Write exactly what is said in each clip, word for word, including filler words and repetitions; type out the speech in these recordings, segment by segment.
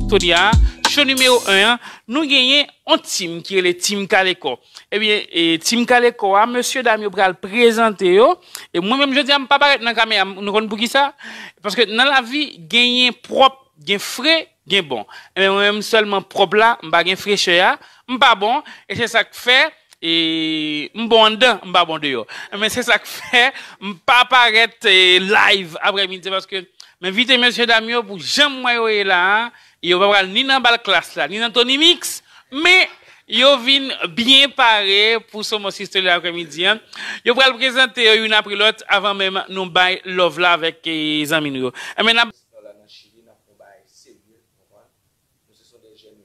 Jodi a, cho nimewo en an, nou genyen yon team ki rele Team Kalekò. Ebyen, e, Team Kalekò a, mesye dam yo pral prezante yo. E mwen menm, jodi a, m pa parèt nan kamera, nou konn poukisa? Paske nan lavi, genyen pwòp, gen fre, gen bon. Ebyen, mwen menm sèlman pwòp la, m pa gen frechè a, m pa bon, e se sa k fè, e, m bon anndan, m pa bon deyò. Ebyen, se sa k fè, m pa parèt, e, live aprèmidi, paske m envite mesye dam yo pou jan m wè yo ye la a, yo pa pral ni nan bal klas la, ni nan Tony Mix, men yo vin byen pare pou Somos History aprèmidi an. Yo pral prezante yo youn apre lòt avan menm nou bay love la avèk, e, zanmi nou yo. Ebyen, n ap Nan la nan Chili, n ap fè yon bagay serye, ou konprann? Nou se son de jèn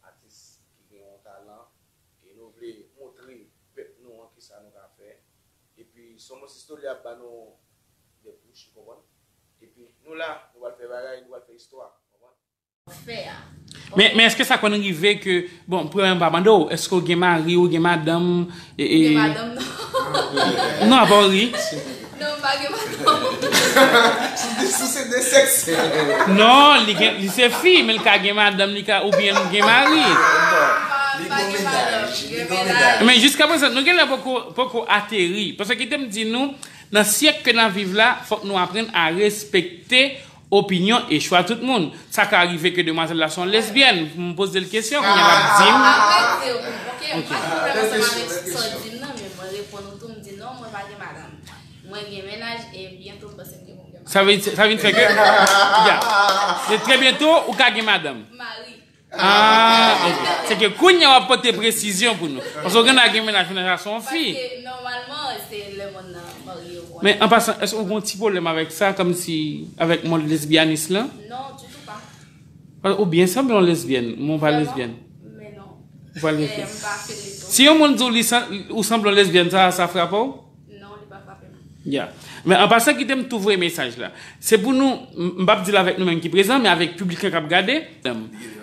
atis ki gen yon talan, e nou vle montre pèp nou an kisa nou ka fè. Epi Somos History ap ba nou de bouch, ou konprann? Epi nou la, nou pral fè bagay, nou pral fè istwa, ou konprann? Fè a. Men, men èske sa konn rive ke, bon, premyèman, m pa mande w, èske w gen mari, ou gen madanm, e, e, Gen madanm, non. Non, apa w ri? Non, m pa gen madanm. Sou se de sèks. Non, li gen, li se fi, men li ka gen madanm, li ka, oubyen li gen mari. M pa, m pa gen madanm, m gen mennaj. Men jiska prezan, nou genlè poko, poko ateri. Paske kite m di nou, nan syèk ke n ap viv la, fòk nou aprann a respekte opinyon e chwa tout moun. Sa ka rive ke demwazèl la se yon lesbyèn. M poze l kesyon, kounye a l ap di m. M ap rete, ok, m pa gen pwoblèm ansanm avèk sa w di m nan, men mwen reponn ou tou, m di non, mwen pa gen madanm. Mwen gen mennaj e byento m panse m gen pou m gen madanm. Sa vin, sa vin fè ke, ya. E trè byento, ou ka gen madanm. Mari. Ah, ok. Se ke kounye a w ap pote presizyon pou nou. Paske w gen la gen mennaj, mennaj la se yon fi. Paske nòmalman, se lè moun nan marye ou konn. Men an pasan, èske ou gen yon ti pwoblèm avèk sa, kòmsi avèk mond lesbyanis lan? Non, ditou pa. Ou byen sanble yon lesbyèn, men ou pa lesbyèn. Men non. Ou pa lesbyèn. Men m pa feel li tou. Si yon moun di w li san-, ou sanble yon lesbyèn, sa, sa frape w? Non, li pa frape m. Ya. Men an pasan, kite m tou voye mesaj la. Se pou nou, m, m p ap di l avèk nou menm ki prezan, men avèk piblik lan k ap gade.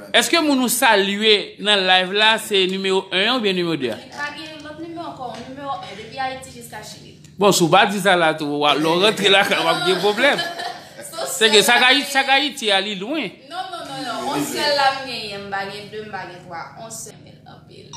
Èske moun ou salye nan live la, se nimewo en an oubyen nimewo de a? Li pa gen lòt nimewo ankò, nimewo en, depi Ayiti jiska Chili. Bon, si w pa di sa la tou, w a, lè w rantre lakay, w ap gen pwoblèm. Se ke sa k Ayiti, sa k Ayiti a, li lwen. Non, non, non, non. On sèl la m genyen, m pa gen de, m pa gen twa. On sèl, men anpil.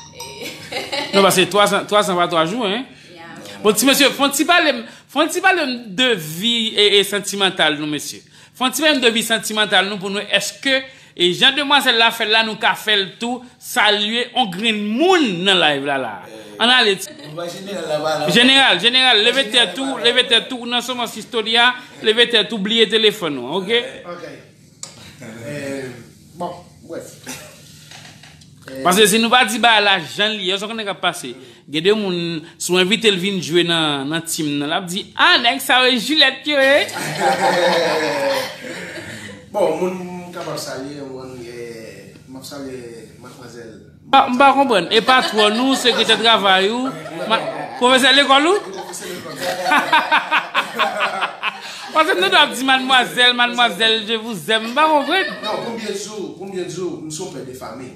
Non, paske twa san, twa san pa twa jou, hein? Ya. Bon, ti mesye, fè yon ti pale m, fè yon ti pale m de vi e, e santimantal nou, mesye. Fè yon ti pale m de vi santimantal nou pou nou, èske, e jan demwazèl la fè l la, nou ka fè l tou, salye on grenn moun nan live la, la. Ann ale, ti. Jeneral, jeneral, leve tèt ou, leve tèt ou, nan Somos History a, leve tèt ou, bliye telefòn ou, ok? Ok. Eh, bon, bref. Paske si nou pa di bagay la jan l ye, sa w konnen k ap pase. Gen de moun, si w envite l vin jwe nan, nan team nan, l ap di, ah, nèg sa yo e Jilèt yo ye. Bon, moun m kapab salye, moun, eh, m ap salye madmwazèl. Ah, m pa konprann. E patwòn ou, sekretè travay ou, ma-, pwofesè lekòl ou? Paske m tande w ap di madmwazèl, madmwazèl, je vous aime. M pa konprann. Non, pou m byen di w, pou m byen di w, m se yon pè de fanmi.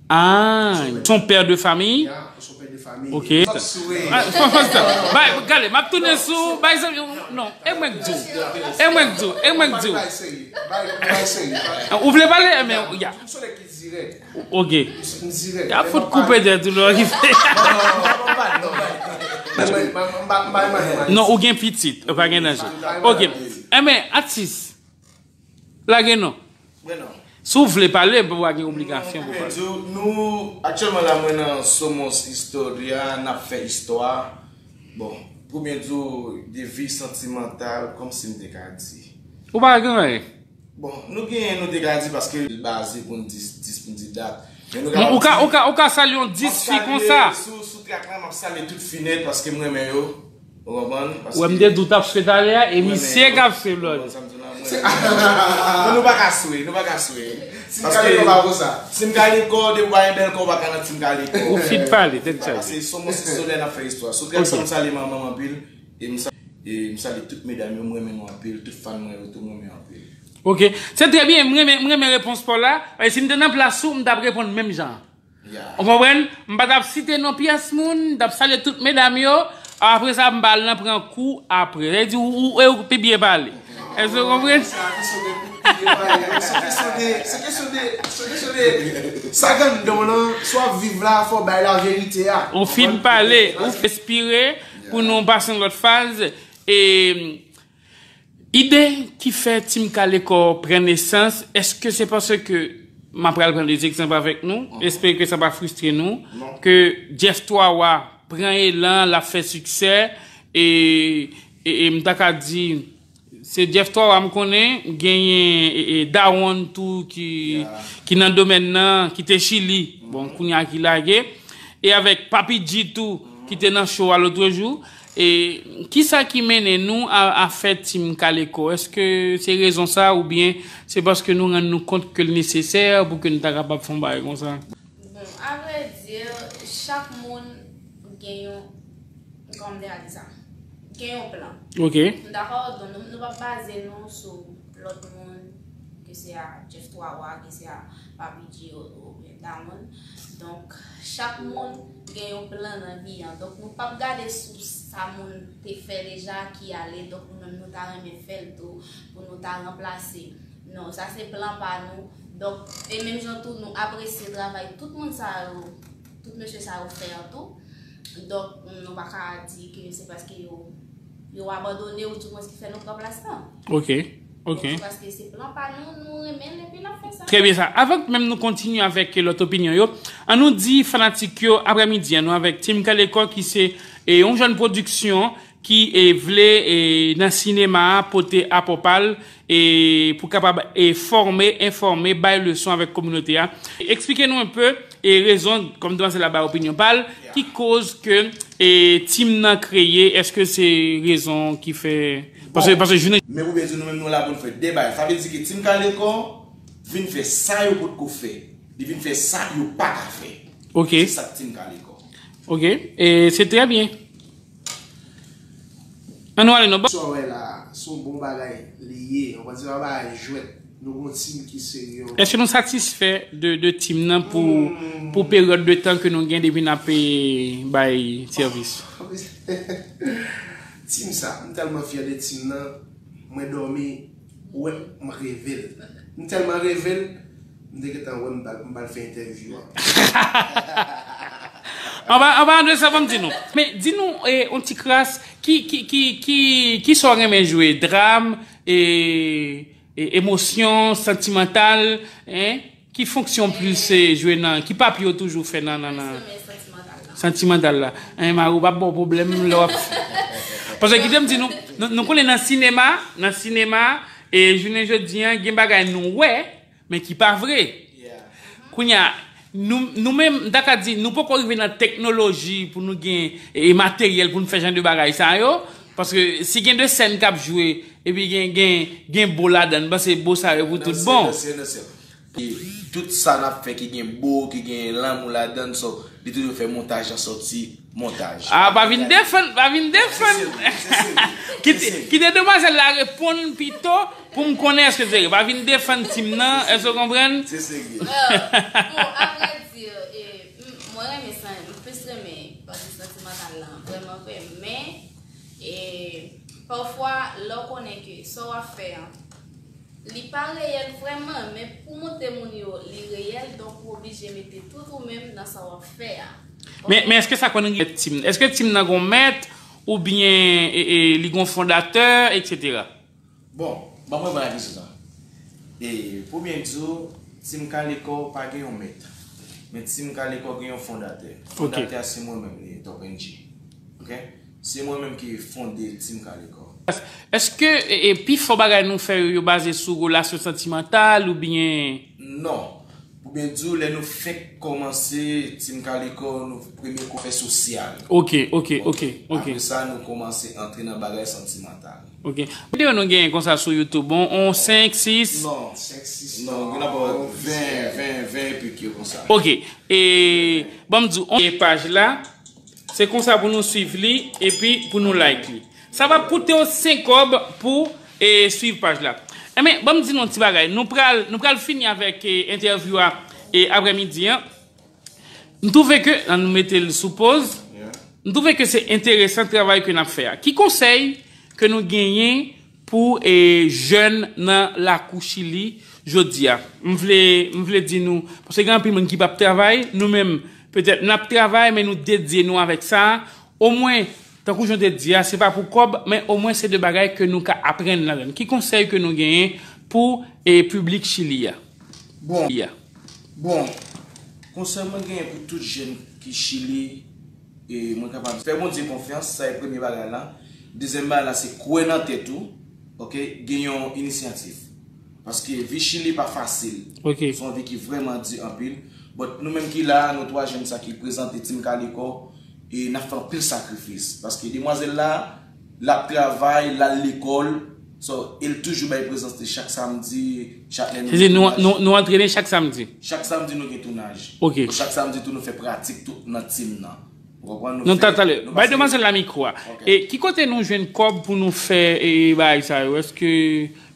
Ah, son père de famille? Ya, m se yon pè de fanmi. Ok. M ap sou. Ah, fò, fò, fò, bay, gade, m ap tounen sou, bay, non, e mwen k di w. E mwen k di w, e mwen k di w. Bay, bay, bay, bay, bay. Ah, ou vle pale? Eh, men, ya. M se yon nèg ki dirèk. Ok. M dirèk. Y ap fout koupe tèt ou lè w rive. Non, ou gen pitit, pa gen danje. Ok. Enben, atis, lage non. Si w vle pale, pa gen obligasyon pou pale. Nou, aktyèlman la, mwen nan Somos History a, n ap fè istwa. Bon, pou byen di w, de vi santimantal, kòmsi m te ka di. Ou pa gen anyen. Bon, nou genyen, nou te ka di paske l baze pou n di dis, pou n di dat. Men nou ka Non, ou ka, ou ka, ou ka salye yon dis fi konsa. Sou, sou trak la, m ap salye tout fi nèt paske m renmen yo. Ou konprann? Ou wè m te di w t ap swe talè a, e misye k ap swe, Blòd. Konprann sa m di w la, mwen. Men nou pa ka swe, nou pa ka swe. Paske Team Kalekò pa konsa. Team Kalekò, depi w pa gen bèl kò, w pa ka nan Team Kalekò. Ou fit pale, tèt chaje. Paske Somos History a n ap fè istwa. Sou trak sa, m salye manman m anpil. E m sa-, e m salye tout medam yo, m renmen nou anpil, tout fan mwen yo tou, m renmen yo anpil. Ok. Se trè byen, m renmen, m renmen repons pa w la. Paske si m te nan plas ou, m t ap reponn menm jan. Ya. Ou konprann? M pa t ap site non pyès moun, m t ap salye tout medam yo. Apre sa, m pa al nan pran kou apre. Sa vle di, ou, ou, e ou pi byen pale. Èske w konprann? Se kesyon de, se kesyon de, se kesyon de sa k anndan w lan, si w ap viv la, fò w bay laverite a. Ou fin pale, ou respire pou nou pase yon lòt faz. E ide ki fè Team Kalekò pran nesans, èske se paske m ap pral pran de egzanp avèk nou, espere ke sa pa fristre nou, ke Jeff Twawa pran elan, l ap fè siksè, e, e, e m ta ka di, se Jeff Twawa m konnen, genyen e, e, Dawonn tou ki, ki nan domèn nan, ki te Chili, bon, kounye a ki lage, e avèk Papi G tou, ki te nan show a lòt jou. E kisa ki mennen nou a, a fè Team Kalekò? Èske se rezon sa oubyen se paske nou rann nou kont ke l nesesè pou ke nou ta kapab fè yon bagay konsa? Bon, a vrè di, chak moun gen yon, kòman m te ka di sa? Gen yon plan. Ok. M dakò, donk nou, nou p ap baze nou sou lòt moun, ke se a Jeff Twawa, ke se a Papi G oubyen Dawonn. Donk, chak moun gen yon plan nan vi an. Donk, nou p ap gade sou sa moun te fè deja ki ale, donk nou menm nou ta renmen fè l tou pou nou ta ranplase. Non, sa se plan pa nou. Donk, e menm jan tou, nou apresye travay tout moun sa yo, tout mesye sa yo fè an tou. Donk, nou pa ka di ke se paske yo, yo abandone ou dimwens ki fè nou pran plas lan. Ok, ok. Donk, se paske se plan pa nou, nou renmen l epi n ap fè sa. Trè byen sa. Avan menm nou kontinye avèk lòt opinyon yo, an nou di fanatik yo aprèmidi an nou avèk Team Kalekò ki se e, yon jèn pwodiksyon ki e, vle e, nan sinema a pote apò pa l e, pou kapab e, fòme, enfòme, bay leson avèk kominote a. Eksplike nou enpe e, rezon, kòm demwazèl la bay opinyon pa l, ki koz ke e, Team nan kreye, èske se rezon ki fè, paske, paske jounen Men pou byen di nou menm nou la pou n fè de bagay. Sa vle di ke Team Kalekò vin fè sa yo potko fè. Li vin fè sa yo pa ka fè. Ok. Se sa k Team Kalekò. Ok. E se trè byen. An nou ale non. Sa w wè la, se yon bon bagay li ye. Ou konprann, se pa bagay jwèt. Nou gon team ki serye. Èske nou satisfè de, de team nan pou, pou peryòd de tan ke nou gen depi n ap e, bay sèvis? Team sa, m tèlman fyè de team nan, mwen dòmi, wè, m reve l. M tèlman reve l, m te gentan wè m bal, m bal fè entèvyou an. Anba, anba de sa, ban m di nou. Men, di nou, e, yon ti kras, ki, ki, ki, ki, ki sa w renmen jwe? Dram, e, e, emosyon, santimantal, en? Ki fonksyon plis se jwe nan, ki papi yo toujou fè nan, nan, nan? Santimantal la. En, mari w p ap ba w pwoblèm lè w ap Paske kite m di nou, nou, nou konnen nan sinema, nan sinema, e jounen jodi an, gen bagay nou wè, men ki pa vre. Kounye a, nou, nou menm, m ta ka di, nou poko rive nan teknoloji pou nou gen e, materyèl pou nou fè jan de bagay sa yo. Paske si gen de sèn k ap jwe, epi gen, gen, gen bo ladan l, m panse bo sa yo pou tout bon. E tout sa n ap fè ki gen bo, ki gen lanmou ladan l, so, li toujou fè montaj lan sòti montaj. Ah, pa vin defann, pa vin defann. Kite, kite demwazèl la reponn pito pou m konnen èske l serye. Pa vin defann team nan, èske w konprann? Se serye. Bon, a vrè di, e, m, mwen renmen sa, m plis renmen pati santimantal lan, vrèman vre, men, e, pafwa, lè w konnen ke sa w ap fè an, li pa reyèl vrèman, men pou montre moun yo li reyèl, donk ou oblije mete tout ou menm nan sa w ap fè a. Men, men èske sa konn rive team? Èske team nan gon mèt oubyen e, e, li gon fondatè, etsetera? Bon, ban mwen reponn a kesyon sa. E, pou byen di w, Team Kalekò pa gen yon mèt. Men Team Kalekò gen yon fondatè. Fondatè a se mwen menm li ye, Top N G. Ok? Se mwen menm ki fonde Team Kalekò. Èske e, e, pifò bagay nou fè yo, yo baze sou relasyon santimantal oubyen? Non. Pou byen di w, lè nou fenk kòmanse Team Kalekò, nou premye kou fè sosyal. Ok, ok, ok, ok. Apre sa, nou kòmanse antre nan bagay santimantal. Ok. Videyo nou genyen konsa sou YouTube, on, on senk, sis? Non, senk, sis. Non, gen nan bò ven, ven, ven epi ke konsa. Ok. E, ban m di w, on, e paj la, se konsa pou nou swiv li, epi pou nou like li. Sa p ap koute w senk kòb pou, e, swiv paj la. Enben, ban m di nou yon ti bagay. Nou pral, nou pral fini avèk, e, entèvyou a, e, aprèmidi an. M twouve ke, ann nou mete l sou poz. M twouve ke se enteresan travay ke n ap fè a. Ki konsèy ke nou genyen pou e, jèn nan lakou Chili jodi a. M vle, m vle di nou, paske gen anpil moun ki p ap travay, nou menm, petèt, n ap travay, men nou dedye nou avèk sa. Omwen, tankou jan w te di a, se pa pou kòb, men omwen se de bagay ke nou ka aprann ladan l. Ki konsèy ke nou genyen pou e, piblik Chili a? Bon, bon, konsèy mwen genyen pou tout jèn ki Chili, e mwen kapab fè Bondye konfyans, sa e premye bagay la. Dezyèm bagay la, se kwè nan tèt ou, oke, gen yon inisyativ. Paske vi Chili pa fasil. Ok. Se yon vi ki vrèman di anpil. But nou menm ki la, nou twa jèn sa ki prezante Team Kalikò, e n ap fè anpil sakrifis. Paske demwazèl la, l ap travay, l al lekòl, so, e l toujou bay prezans li chak samdi, chak lè nou Se di nou, tounaj. nou, nou antrene chak samdi. Chak samdi nou gen tounaj. Ok. Chak samdi tou nou fè pratik tou nan team nan. Ou konprann? Nou fè- talè. nou Bay pase- demwazèl la mikwo a. Ok. E ki kote nou jwenn kòb pou nou fè e, bagay sa yo? Èske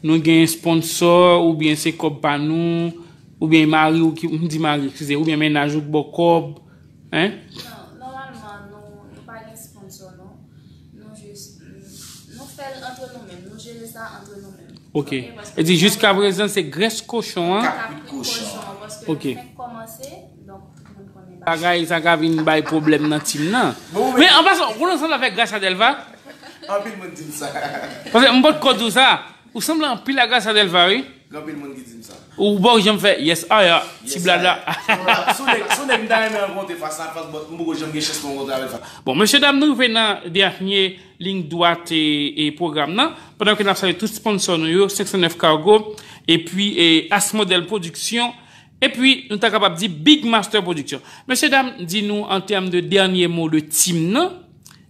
nou gen sponsò oubyen se kòb pa nou? Oubyen mari ou ki, m di mari, eskize, oubyen mennaj ou k ba w kòb? Hein? Non, nòmalman, nou, nou pa gen sponsò, non. Nou jis, nou fè l antre nou menm, nou jere sa antre nou menm. Ok. Ok, paske E di jiska prezan se grès kochon an. Kaprit kochon. Paske Ok. Nou fenk kòmanse, donk tout moun konnen bagay. Bagay sa ka vin bay pwoblèm nan team nan. Bon, Men an pasan, ou konn ansanm avèk Gracia Delva? Anpil moun di m sa. Paske m pot ko di w sa. Ou sanble anpil a Gracia Delva, wi. Gen anpil moun ki di m sa. Ou pa janm fè yes, ah ya, ti blada. Sou nèg, sou nèg m ta renmen rankontre fas a fas, but m poko janm gen chans pou rankontre avèk sa. Bon, mesye dam, nou rive nan dènye liy dwat e, e pwogram nan. Pandan ke n ap salye tout sponsò nou yo, senk san nèf Cargo, epi e, As Model Production, epi nou ta kapab di Big Master Production. Mesye dam, di nou an tèm de dènye mo de team nan,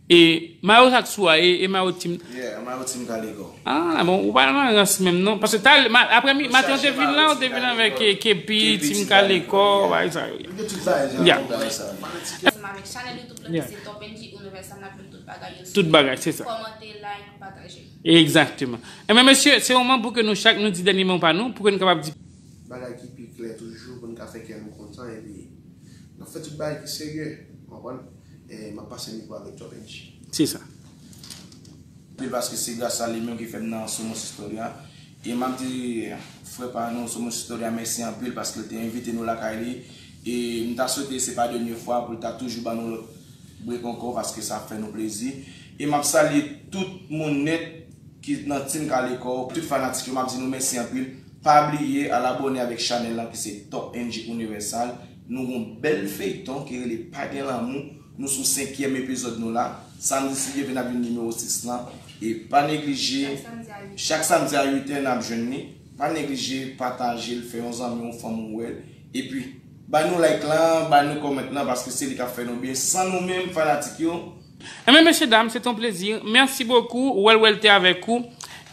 e mayo sa k sou a, e, e mayo team. Yeah, mayo team Kalikò. Ah, bon, ou pa nan rans menm non. Paske tal, ma, aprè mi, maten ou te vin la, ou te vin avèk e, kepi, team Kalikò, bagay sa yo. Yo tout bagay sa, Yeah. tout bagay sa. Ansanm avèk chanèl YouTube la, Yeah. Se Top N G Universal, n ap met tout bagay yo sou Tout bagay, se sa. Kòmante, like, pataje. Egzakteman. Enben, mesye, se moman pou ke nou chak nou di dènye mo pa nou, pou ke nou kapab di. Bagay ki pi klè toujou pou n ka fè kè nou kontan epi n ap fè tout bagay ki serye, w konprann? E m ap pase mikwo avèk Top N G. Se sa. Anpil paske se gras a li menm ki fè m nan Somos Historia. E m ap di frè pa nou Somos Historia mèsi anpil paske l te envite nou lakay li. E m ta swete se pa dènye fwa pou l ta toujou ban nou lòt brek ankò paske sa ap fè nou plezi. E m ap salye tout moun nèt ki nan Team Kalikò, tout fanatik yo, m ap di nou mèsi anpil. Pa bliye al abòne avèk chanèl lan ki se Top N G Universal. Nou gon bèl feyton ki rele Pa gen lanmou. Nou sou senkyèm epizòd nou la. Samdi si Dye vle n ap vin nimewo sis lan. E pa neglije, chak samdi a uit è n ap jwenn li. Pa neglije pataje l, fè yon zanmi, yon fanmi w wè l. Epi, bay nou like lan, bay nou comment lan, paske se li k ap fè nou byen. San nou menm, fanatik yo. Enben, mesye dam, se te yon plezi. Mèsi bokou. Well Well te avèk ou.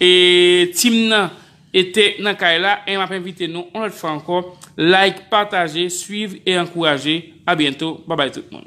E team nan e te nan kay la. E m ap envite nou yon lòt fwa ankò. Like, pataje, swiv e ankouraje. A byento. Babay tout moun.